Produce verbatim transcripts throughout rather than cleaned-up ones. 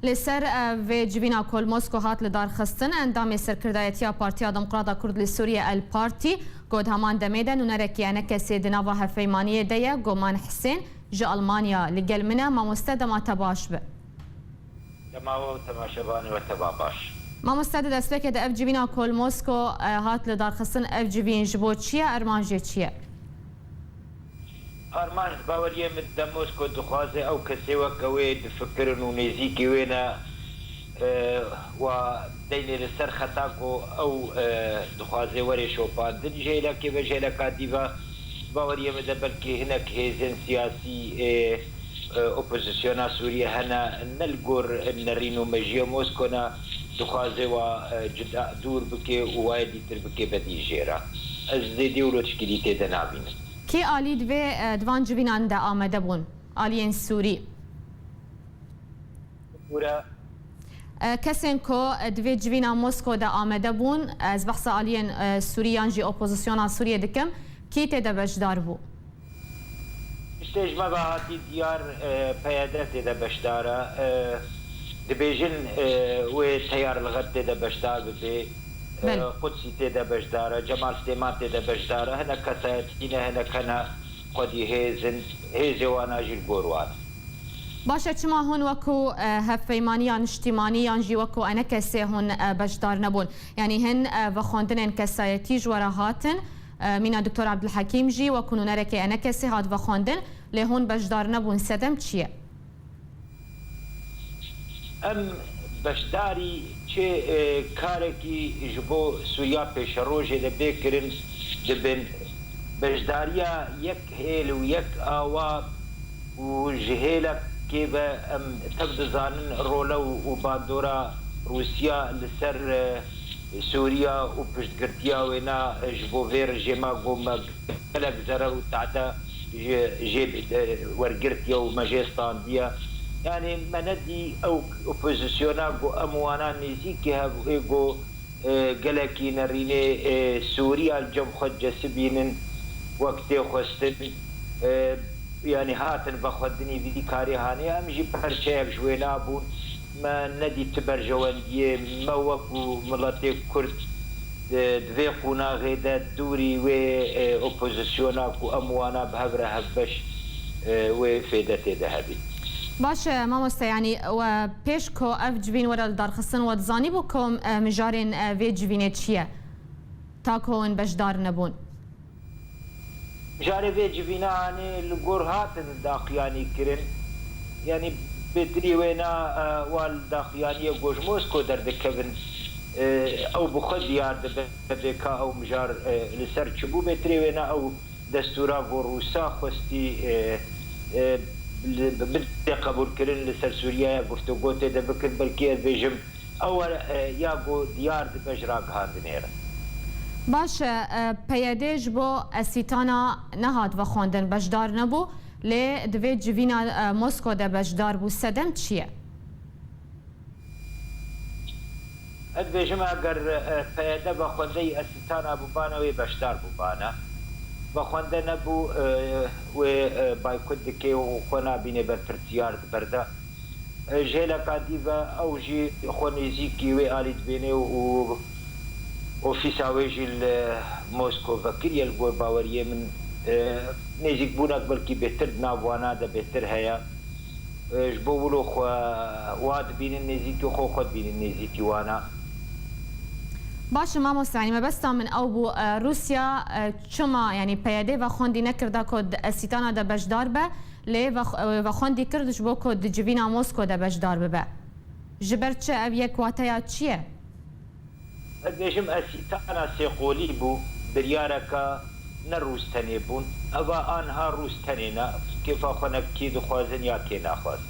Li ser, e, vê civîna ku li Mosko hat lidarxistin, endamê Serkirdayetiya Partiya Demokrata Kurd li Sûriyê, El Partî, got heman demê de nûnerekî enekesê di nava hevpeymaniyê de ye. Goman Hisên ji Almanya li gel min e. Mamoste, dema te baş be. Dema we û temaşevanê we teva baş. Mamoste, di destpêkê de ev civîna ku li Mosko, e, hat lidarxistin, ev civîn ji bo çi ye? Armanc jê çi ye? Armanc, baweriyê min de Mosko dixwaze ew kesê weke wê difikirin û nêzîkî wê ne, e, wa deynê li ser xeta ku ew, e, dixwaze were şopandin. Ji hêlekê ve ji hêleka dî ve, baweriyê min de belkî hinek hêzên siyasî, e, e, opozisyona Sûriyê hene, ne li gor nerîn û mejiyê Mosko ne, dixwaze wa, e, cida dûr bike û wayê dîtir bike bedîl jê re. Ez zêdî wilo tişkî dî tê de nabînim. Kê alî di vê, e, di van civînan de amade bûn? Aliyên Sûrî. Bûre. E, kesên ku, e, di vê civîna Mosko de amade bûn, ez behsa aliyên, e, Sûrî yan jî opozisyona Sûriyê dikim, kî tê de beşdar bû? Tiştê ji me ve hatî diyar, e, P Y D tê de beşdar e. E, dibêjin, e, wê Teyar Lixet tê de beşdar bibe. E, Belê. Qudsî tê de beşdar e, Cemal Stêman tê de beşdar e. Hinek kesayetî ne, hinek hene xwedî hêz in, hêzê wana jî li gor wan e. Baş e, çima hûn wekû, e, hevpeymaniya niştîmanî yan jî wekû enekesê hûn, e, beşdar nebûn? Yanî hin, e, vexwendinên kesayetî ji we re hatin, e, mîna Doktor Abdulhekîm jî wekû nûnerekê enekesê hat vexwendin, lê hûn beşdar nebûn. Sedem çi ye? Em beşdarî çi, e, karekî ji bo Sûriya pêşerojê de bê kirin dibin. Beşdariya yek hêl û yek awa û ji hêlekê ve em tev dizanin role û, û bandora Rûsiya li ser, e, Sûriya û piştgirtiya wêna, e, ji bo vê rejêma ku me gelek zerer û tahde ji, jê, e, wergirtiye û me jê standiye. Yanî me nedî ew opozisyona ku em wana nêzîkî hev ê ku, e, gelekî nerînê, e, Sûriya li cem xwe cesibînin wek tê xwestin. E, yanî hatin vexwendinî vî karê hanê, em jî perçeyek ji wê nabûn. Me nedî ti berjewendiyê me wekû miletê Kurd, e, di vê qonaxê de dûrî wê, e, opozisyona ku em wana bi hev re hevbeş, e, wê fêde tê de hebî. Baş e, mamoste, yanî we pêş ku ev civîn were lidarxistin, we dizanîbû ku, e, mijarên, e, vê civînê çi ye? Ta ku hûn beşdar nebûn? Mijarê vê civîna hanê li gor hatin daxuyanî kirin. Yanî bêtirî wêna, e, wan daxuyaniyê ku ji Mosko derdikevin, e, ew bi xwe diyar dibe, bê ka ew mijar, e, li ser çi bû. Bêtirê wêna ew destûra ku Rûsa xwestî, e, e, li, bide qebûlkirin, li ser Sûriyeyê guftûgo tê de bikin, belkî ez bêjim, ew e, ya ku diyar dibe ji ragihandinê re. Baş e, e, P Y D ji bo Esîtana nehat vexwendin, beşdar nebû, lê di vê civîna, e, Mosko de beşdar bû. Sedem çi ye? Ez dibêjim, eger, e, P Y D vexwendeyî Esîtana bûbane, wê beşdar bûbane. Vexwende nebû, e, wê, e, baykot dike û xwe nabîne berpirsiyar di ber de. E, ji hêleka dî ve ew jî xwe nêzîkî wê alî dibîne û ofîsa wê jî li Mosko vekiriye. Li gor baweriyê min, e, nêzîkbûnek belkî bêtir di nav wana de bêtir heye. E, ji bo wilo xwe wa dibînin nêzîkî xwe, xwe dibînin nêzîkî wana. Baş e mamoste, yanî mebesta min ew bû, e, Rûsya, e, çima, yanî P Y D vexwendî nekirda ku di Esîtana de beşdar be, lê vex-, e, vexwendî kir ji bo ku di civîna Mosko de beşdar bibe? Ji ber çi? Ev yek wateya çi ye? Ez dibêjim, Esîtana sêqolî bû, biryareke ne Rûs tenê bûn. Eva anha Rûs tenê ne, kêfa xwe ne kê dixwazin ya kê naxwazin.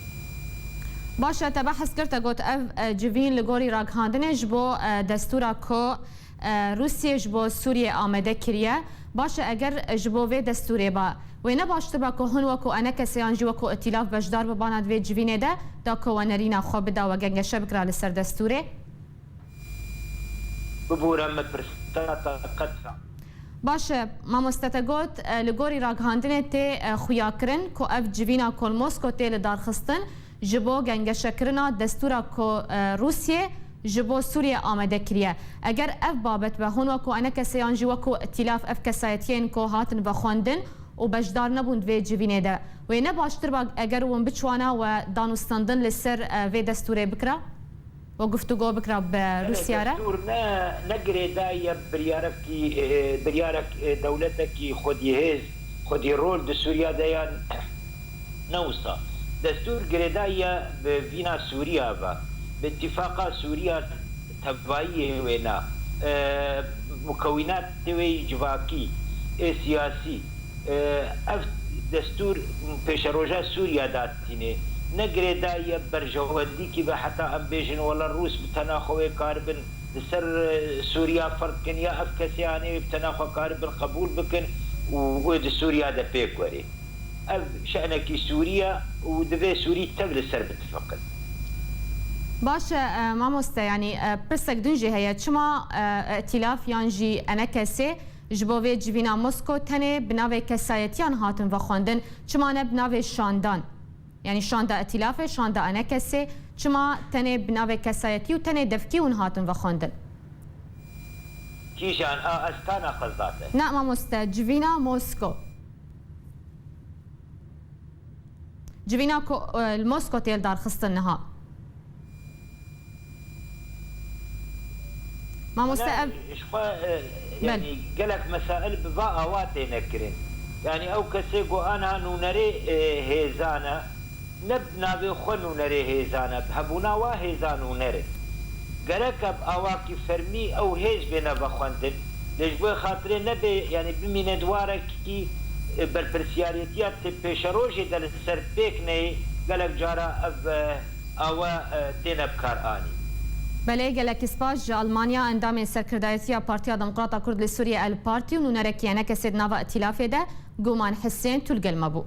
Baş e, te behs kir, te got ev, e, civîn li gorî ragihandinê ji bo, e, destûra ku, e, Rûsiyê ji bo Sûriyê amade kiriye. Baş e, eger ji bo vê destûrê ba, wê ne baştir ba ku hûn wekû enekesê yan jî wekû îtîlaf beşdar bibana di vê civînê de, da ku we nerîna xwe bida, we gengeşe bikira li ser destûrê? Bibûre, me pirsa te qet. Baş e, mamoste, te got, e, li gorî ragihandinê tê, e, xuyakirin ku ev civîna ku li Mosko tê lidarxistin, Ji bo gengeşekirina destûra ku, e, Rûsiyê ji bo Sûriyê amade kiriye. Eger ev babet be, hûn wekû enekesê yan jî wekû îtîlaf ev kesayetiyên ku hatin vexwendin û beşdar nebûn di vê civînê de, wê ne baştir ba eger hûn biçwana we danûstendin li ser, e, vê destûrê bikira? We guftûgo bikira bi Rûsya re? Destûr ne, ne girêdayî ye biryarekî, e, biryarek, e, dewletekî xwedî hêz, xwedî rol di Sûriya de ya ne wisa. Destûr girêdayî ye bi vîna Sûriya ve, bi îtîfaqa Sûriya tevayiyê wê ne, e, mukewînatê wê yî civakî, ê siyasî. E, ev destûr pêşeroja Sûriya datîne. Ne girêdayî ye berjewendîkî ve heta em bêjin wela Rûs bi tena xwe wê karibin li ser, e, Sûriya ferz bikin ya ev kesê anê wê bi tena xwe karibin qebûl bikin û wê di Sûriya de pêk werê. Ev şenekî Sûriya û divê Sûrî tev li ser bitifiqin. Baş e, e, mamoste, yanî, e, pirsek din jî heye. Çima, e, îtîlaf yan jî enekesê ji bo vê civîna Mosko tenê bi navê kesayetiyan hatin vexwendin? Çima ne bi navê şandan? Yanî şanda îtîlafê, şanda enekesê, çima tenê bi navê kesayetî û tenê devkî hûn hatin vexwendin? Kîjan a Astana qezate? Na, mamoste, civîna Mosko. Civîna ku, e, li Mosko tê li dar xistin niha. Mamoste, ev ji xwe, e, Belê. Yanî gelek mesail bi va awa têne kirin. Yanî ew kesê ku ana nûnerê, e, hêzan e, ne bi navê xwe nûnerê hêzan e, bi hebûna wa hêza nûner e. Gerek e bi awakî fermî ew hêz bêne vexwendin. Lê ji bo xatirê nebê, yanî bimîne di warekî, e, berpirsiyariyetiya tê pêşerojê de li ser pêk neyê, gelek cara ev, e, awe, e, têne bikaranîn. Belê, gelekî spas. Ji Almanya endamên serkirdayetiya Partiya Demokrata Kurd li Sûriyê El Partî û nûnerekî enekesê di nava îtîlafê de Guman Hisên tu li gel me bû.